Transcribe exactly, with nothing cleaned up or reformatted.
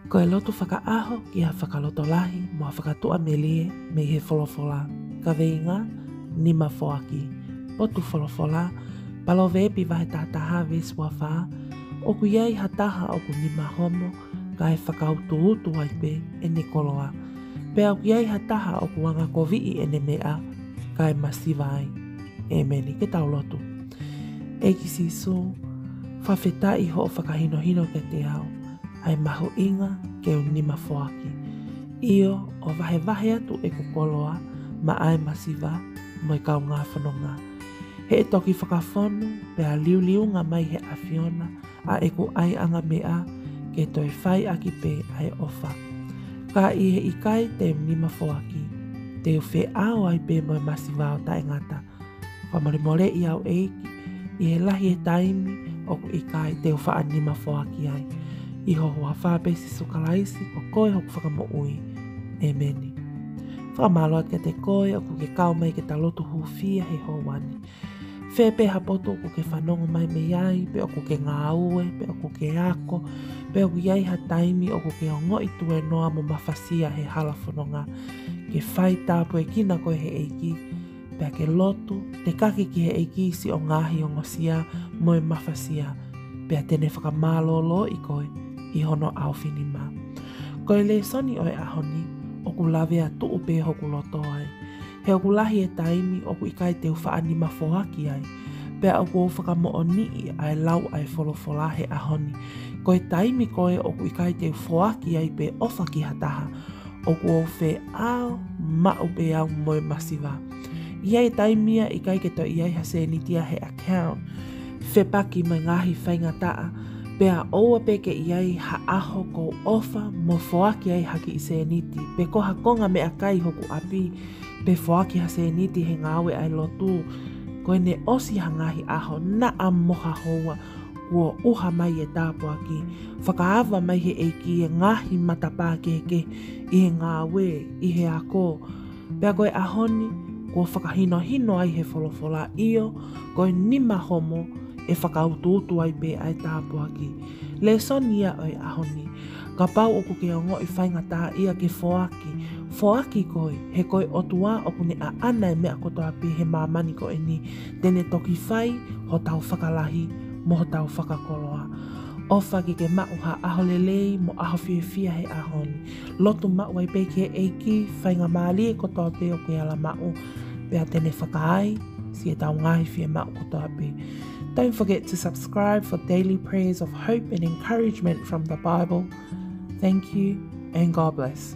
Ko e lotu fakaʻaho ki ha fakalotolahi mo ha fakatuʻamelie mei he folofola. Kaveinga: Nima Foaki. Potu folofola: Palovepi vahe taha taha veesi ua fā: ʻOku ʻi ai ha taha ʻoku nima homo, kae fakautuutu ai pē ʻene koloa. Pea ʻoku ʻi ai ha taha ʻoku angakoviʻi ʻene meʻa, kae masiva ai. ʻEmeni. Ke tau lotu. ʻEiki Sīsū, fakafetaʻi hoʻo fakahinohino kiate au ʻa e mahuʻinga ke u nima foaki, ʻio, ʻo vahevahe atu ʻeku koloa maʻa e masiva mo e kaungā fononga. He ʻe toki fakafonu pea liuliunga mai he ʻAfiona ʻa ʻeku ʻaiʻanga meʻa ke toe fai ʻaki pē ʻa e ʻofa. Ka ʻi he ʻikai te u nima foaki, te u feʻao ai pē mo e masiva ʻo taʻengata. Fakamolemoleʻi au ʻEiki ʻi he lahi e taimi ʻoku ʻikai te u faʻa nima foaki ai. ʻI ho huafa pē Sīsū Kalaisi, ko koe hoku Fakamoʻui. ʻEmeni. Fakamālō atu kiate koe ʻoku ke kau mai ke ta lotu hūfia he houa ni. Fē pē ha potu ʻoku ke fanongo mai mei ai, pe ʻoku ke ngāue, pe ʻoku ke ako, pe ʻoku ʻi ai ha taimi ʻoku ke ongoʻi tuēnoa mo mafasia he hala fononga, ke fai tāpuekina koe he ʻEiki, pea ke lotu, tekaki ki he ʻEiki siʻo ngaahi ongosia mo e mafasia, pea te ne fakamālōlōʻi koe ʻi hono ʻaofinima. Ko e lēsoni ʻo e ʻaho ni, ʻoku lavea tuʻu pē hoku loto ai. He ʻoku lahi e taimi ʻoku ʻikai te u faʻa nima foaki ai, pea ʻoku ou fakamoʻoniʻi ʻa e lau ʻa e folofola he ʻaho ni. Ko e taimi ko ē ʻoku ʻikai te u foaki ai pe ʻofa ki ha taha, ʻoku ou feʻao maʻu pē au mo e masiva. ʻI ai e taimi ia ʻikai ke toe ʻi ai ha sēniti ia he account, fepaki mo e ngaahi faingataʻa, pea ʻoua pē ke ʻi ai ha ʻaho ʻoku ou ʻofa mo foaki ai ha kiʻi sēniti, pe ko ha konga meʻakai hoku ʻapi, pe foaki ha sēniti he ngāue ʻa e lotu. Ko ʻene ʻosi ha ngaahi ʻaho, naʻa mo ha houa, kuo ʻuha mai e tāpuaki, fakaava mai he ʻEiki e ngaahi matapā kehekehe ʻi he ngāue, ʻi he ako. Pea ko e ʻaho ni, kuo fakahinohino ai he folofola, ʻio, ko e nima homo ʻe fakautuutu ai pē ʻa e tāpuaki. Lēsoni ia ʻo e ʻaho ni. Kapau ʻoku ke ongoʻi faingataʻaʻia ke foaki, foaki koe, he ko e ʻOtua ʻoku ne ʻaʻana e meʻa kotoa pē he māmani ko eni, te ne toki fai hotau fakalahi mo hotau fakakoloa. ʻOfa ke ke maʻu ha ʻaho lelei mo ʻaho fiefia he ʻaho ni. Lotu maʻu ai pē ki he ʻEiki faingamālie kotoa pē ʻoku ke ala maʻu, pea te ne fakaai siʻetau ngaahi fiemaʻu kotoa pē. Don't forget to subscribe for daily prayers of hope and encouragement from the Bible. Thank you and God bless.